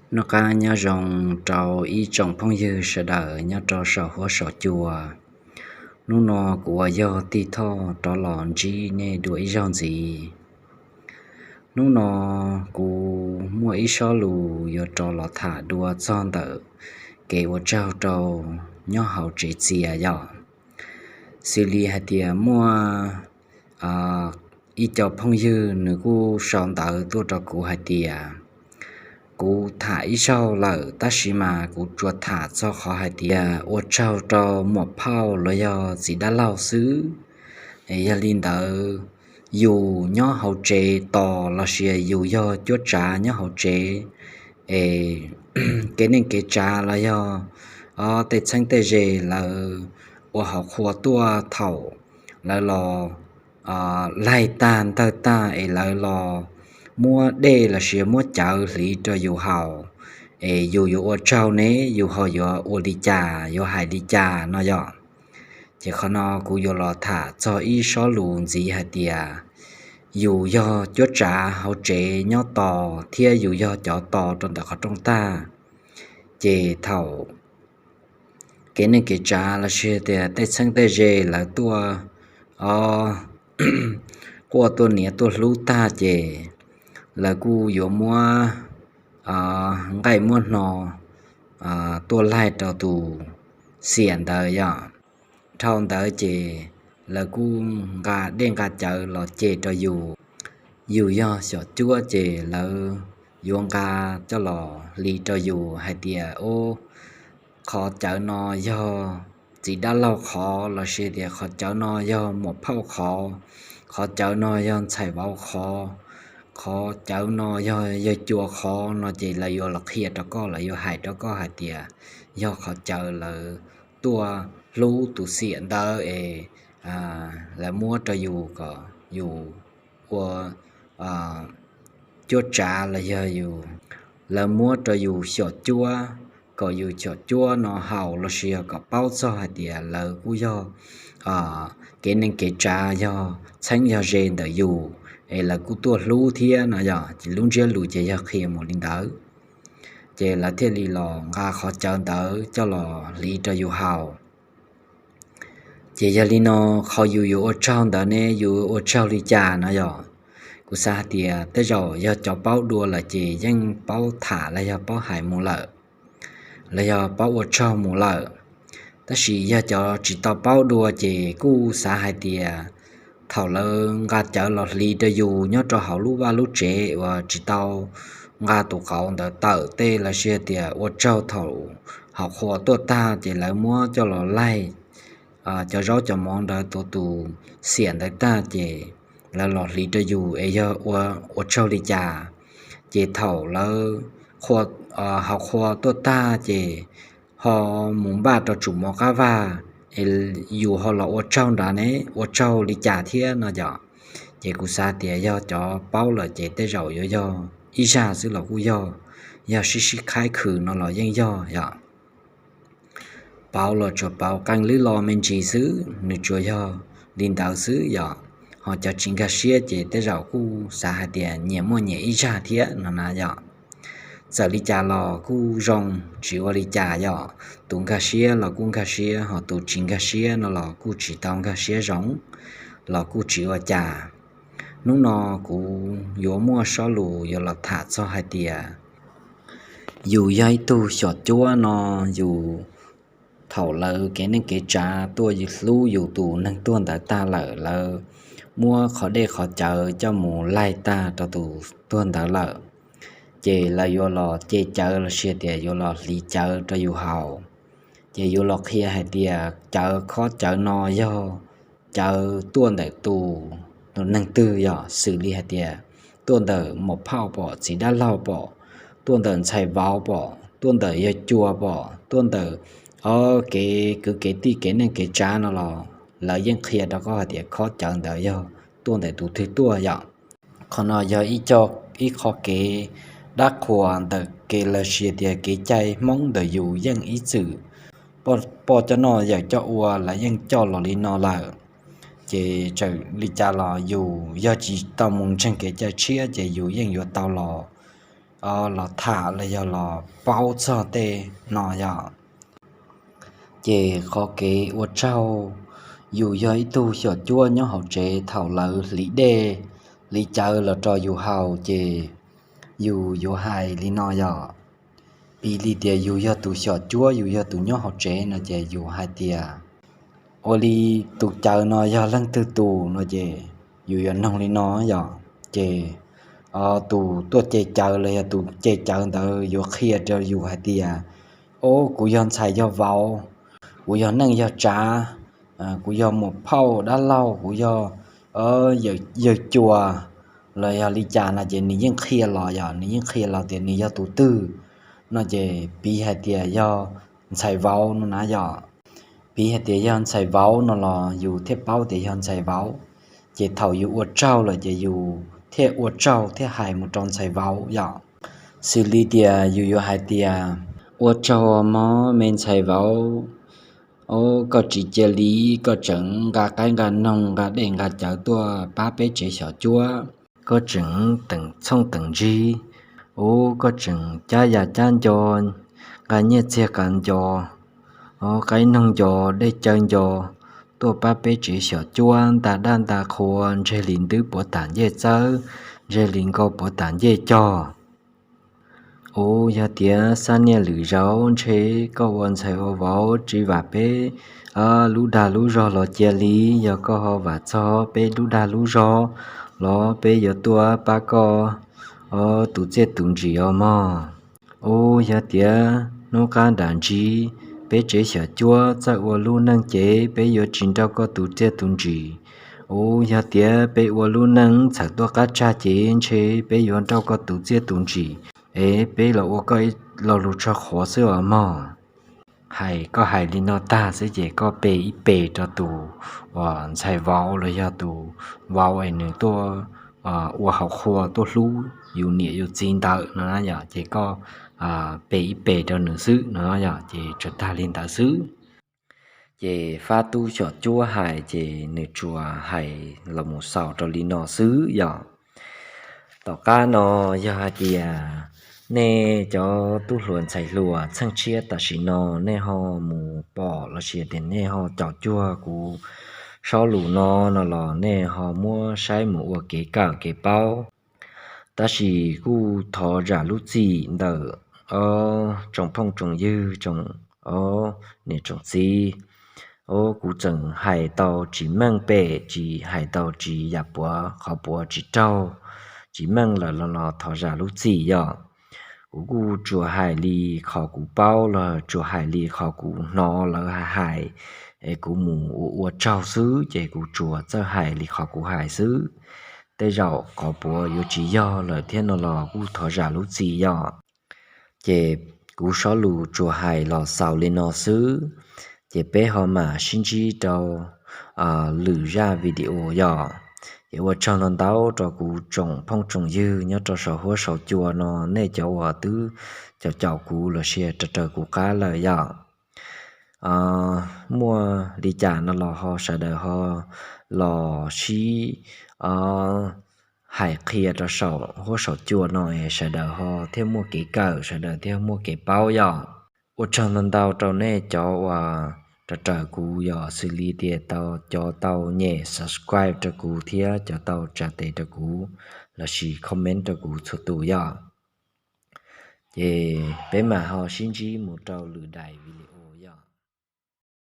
Noj qab nyob zoo rau ib tsoom phooj ywg sawv daws nyob rau saum huab saum cua. Hnub no kuv uas yog Tij Thoj rov los ntsib nej dua ib zaug ntxiv. Hnub no kuv muaj ib sob lus yuav rov los tham dua txog ntawm kev ua tsaug rau nyob hauv tsev txias yom. Xws li hais tias muaj ib co phooj ywg nws kuj sau ntawv tuaj rau kuv hais tias kuv tham ib zaug lawm tab sis mas kuv tsuas tham txog qhov hais tias ua tsaug rau muam phauj los yog txiv dab laug xwb. Es yog li ntawd, yus nyob hauv tsev tos los sis yus yog cuab tsav nyob hauv tsev, es kev neej kev tsav los yog tej txheeb tej ze lawv ua hauv qhua tuaj thaum lawv los laig tag ntawg tag es lawv los muab dej los sis muab cawv hliv rau yus haus, es yus yuav ua tsaug ne yus ho yuav ua li cas yuav hais li cas no yom. Ces qhov no kuv yuav los tham txog ib sob lus ntxiv hais tias yus yog cuab tsav hauv tsev nyob tos thiab yus yog cov tos rau ntawm qhov rooj tag, ces thaum kev neej kev tsav los sis tias tej txheeb tej ze lawv tuaj quaj tuaj niam tuaj hlub tag ces lawv kuj yuav muab nqaij muab hno tuaj laig rau tus xiam ntawd yom. Dhau ntawd ces lawv kuj nqa dej nqa cawv los ces rau yus. Yus yog xyom cuab ces lawv yuav nqa coj los hliv rau yus hais tias, o, qhov cawv no yog txiv dab laug qhov los sis tias qhov cawv no yog muam phauj qhov, qhov cawv no yog ntxhais vauv qhov, qhov cawv no yog yawg cua qhov no ces lawv yuav los qhia rau koj, lawv yuav hais rau koj hais tias yog qhov cawv lawv tuaj hlub tus xiam ntawd es lawv muab rau yus kom yus ua cuab tsav los yog yus, lawv muab rau yus xyom cuab kom yus xyom cuab no haus los sis yog kom paub txog hais tias lawv kuj yog kev neej kev tsav yog txheeb yog ze ntawm yus es lawv kuj tuaj hlub thiab no yom. Ces lub ntsiab lus ces yog qhia mus li ntawd. Ces lawv thiaj li los nqa qhov cawv ntawd coj los hliv rau yus haus. Ces yog li no, qhov yus yuav ua tsaug ntawd ne yus ua tsaug li cas no yom? Kuv xav hais tias tej zaum yog cov paub dua lawm ces yeej paub tham los yog paub hais mus lawm, los yog paub ua tsaug mus lawm. Tab sis yog cov tsis tau paub dua ces kuj xav hais tias thaum lawv nqa cawv los hliv rau yus nyob rau hauv lub vaj lub tsev uas tsis tau nqa tus qauv ntawd tawm tej los sis tias ua tsaug thaum hauv qhua tuaj tag ces lawv muab coj los laig cov zaub cov mov ntawd rau tus xiam ntawd tag ces lawv los hliv rau yus es yog ua tsaug li cas? Ces thaum lawv hauv qhua tuaj tag ces ho mus npaj rau tsum mov qab vaj es yus ho los ua tsaug nrad ne ua tsaug li cas thiab no yom? Ces kuv xav tias yog cov paub lawm ces tej zaum yuav yog ib zaj xwb los kuj yog, yog sib sib qhaib khwm no los yeej yog yom. Pauv los tsuas pauv qee lub lo me ntsis xwb, nws tsuas yog li ntawd xwb yom. Ho cov tsis nkag siab ces tej zaum kuj xav hais tias nyias muaj nyias ib zaj thiab no na yom. Txawm li cas los kuj zoo, tsis ua li cas yom. Tus nkag siab los kuj nkag siab, ho tus tsis nkag siab no los kuj tsis tau nkag siab zoo, los kuj tsis ua cas. Hnub no kuv yuav muaj sob lus yuav los tham txog hais tias yus yog ib tug xyom cuab no, yus thaum lawv kev neej kev tsav tuaj hlub yus tus neeg tuag ntawd tag lawm, lawv muab qhov dej qhov cawv coj mus laig tag rau tus tuag ntawd lawm, ces lawv yuav los ce cawv los sis tias yuav los hliv cawv rau yus haus. Ces yuav los qhia hais tias cawv khob cawv no yog cawv tuaj ntawm tus, tus neeg twg yom, xws li hais tias tuaj ntawm muam phauj pom, txiv dab laug pom, tuaj ntawm ntxhais vauv pom, tuaj ntawm yawg cua pom, tuaj ntawm ob kev kwv kev tij kev neej kev tsav no los lawv yeej qhia rau koj hais tias khob cawv ntawd yog tuaj ntawm tus twg tuaj yom. Qhov no yog ib co, ib qho kev dab qhuas ntawm kev los sis tias kev cai Hmoob ntawm yus yeej ib txwm poj coj noj yawm coj ua lawv yeej coj los li no lawm. Ces txawm li cas los yus yog tsis tau mus ntseeg kev cai tshiab ces yus yeej yuav tau los los tham los yog los paub txog tej no yom. Ces qhov kev ua tsaug, yus yog ib tug xyom cuab nyob hauv tsev, thaum lawv hliv dej hliv cawv los rau yus haus ces yus yuav hais li no yom. Piv li tias yus yog tus xyom cuab, yus yog tus nyob hauv tsev no ces yus hais tias, ua li tus cawv no yog leej twg tus no ces yus yuav noog li no yom. Ces tus tuaj ce cawv los yog tus ce cawv ntawd yuav qhia rau yus hais tias, o, kuv yog ntxhais yog vauv, kuv yog neej yog tsav, kuv yog muam phauj dab laug, kuv yog yawg cuas los yog li cas no ces nws yeej qhia los yom, nws yeej qhia los tias nws yog tus twg no ces piv hais tias yog ntxhais vauv no na yom. Piv hais tias yog ntxhais vauv no los yus thiaj paub tias yog ntxhais vauv. Ces thaum yus ua tsaug lawm ces yus thiaj ua tsaug thiaj hais mus rau ntxhais vauv yom. Xws li tias yus yuav hais tias, ua tsaug mog me ntxhais vauv, o, koj tsis cia li, koj tseem nqa qaib nqa noog nqa dej nqa cawv tuaj pab peb tsev xyom cuab, koj tseem teem txhooj teem ntsig, o, koj tseem cab yas cab nco, nqa nyiaj txiag ka nco, o, qaib noog nco, dej cawv nco, tuaj pab peb tsev xyom cuab nta daj nta qhua, ntseg li ntub puav tam ncej txawb, ntseg li nkauj puav tam ncej cog. O, yog tias xab niaj lwm zaus ntshe koj ua ntxhais ua vauv tsis vam peb lub dag lub zog los cia li, yog koj ho vam txog peb lub dag lub zog los peb yuav tuaj pab koj tus txiaj tus ntsim os mog. O, yog tias hnub qab nram ntsis peb tsev xyom cuab txawj ua lub neej ces peb yuav tsis nrauj koj tus txiaj tus ntsim. O, yog tias peb ua lub neej txhawm tuaj qab tsag ces ntshe peb yuav nrauj koj tus txiaj tus ntsim es peb los ua koj ib lo lus tsho qhuav xwb os mog. Hais koj hais li no tag xwb ces koj pe ib pe rau tus uas ntxhais vauv los yog tus vauv es nws tuaj ua hauv qhua tuaj hlub yus niam yus txiv ntawd no yom, ces koj pe ib pe rau nws xwb no yom, ces tsuas tag li ntawd xwb. Ces fab tub xyom cuab hais ces nws tsuas hais los mus xaus rau li no xwb yom. Tom qab no yog hais tias nej cov tub hluas ntxhais hluas txheej tshiab tam sim no nej ho mus pom los sis tias nej ho caum cuag kuv sob lus no no los nej ho muab saib mus ua kev kawm kev paub. Tab sis kuj thov zam lub txim ntawm tsoom phooj tsoom ywg, tsoom niam tsoom txiv, kuv tseem hais tau tsis meej pem, tsis hais tau tsis yam puav, qhov puav tsis raug, tsis meej lawm los thov zam lub txim yom. Kuv kuj tsuas hais li qhov kuv paub los tsuas hais li qhov kuv hnov lawv hais hais, es kuv mus ua ua tsaug xwb ces kuv tsuas txawj hais li qhov kuv hais xwb. Tej zaum qhov puav yuav tsis yog lawm thiab no los kuj thov zam lub txim yom. Ces kuv sob lus tsuas hais los xaus li no xwb, ces peb ho mam sib ntsib rau lwm zaj video yom. Ces ua tsaug ntau ntau rau kuv tsoom phooj tsoom ywg nyob rau saum huab saum cua no, nej cov uas twb caum caum kuv los sis raws raws kuv qab lawm yom. Muaj li cas no los ho sawv daws ho los sib hais qhia rau saum huab saum cua no es sawv daws ho thiaj muaj kev kawm, sawv daws thiaj muaj kev paub yom. Ua tsaug ntau ntau rau nej cov uas raws raws kuv yom, xws li tias tau cov tau nyem subscribe rau kuv thiab cov tau tsa tes rau kuv los sis comment rau kuv txhua tus yom. Ces peb mam ho sib ntsib mus rau lwm daim video.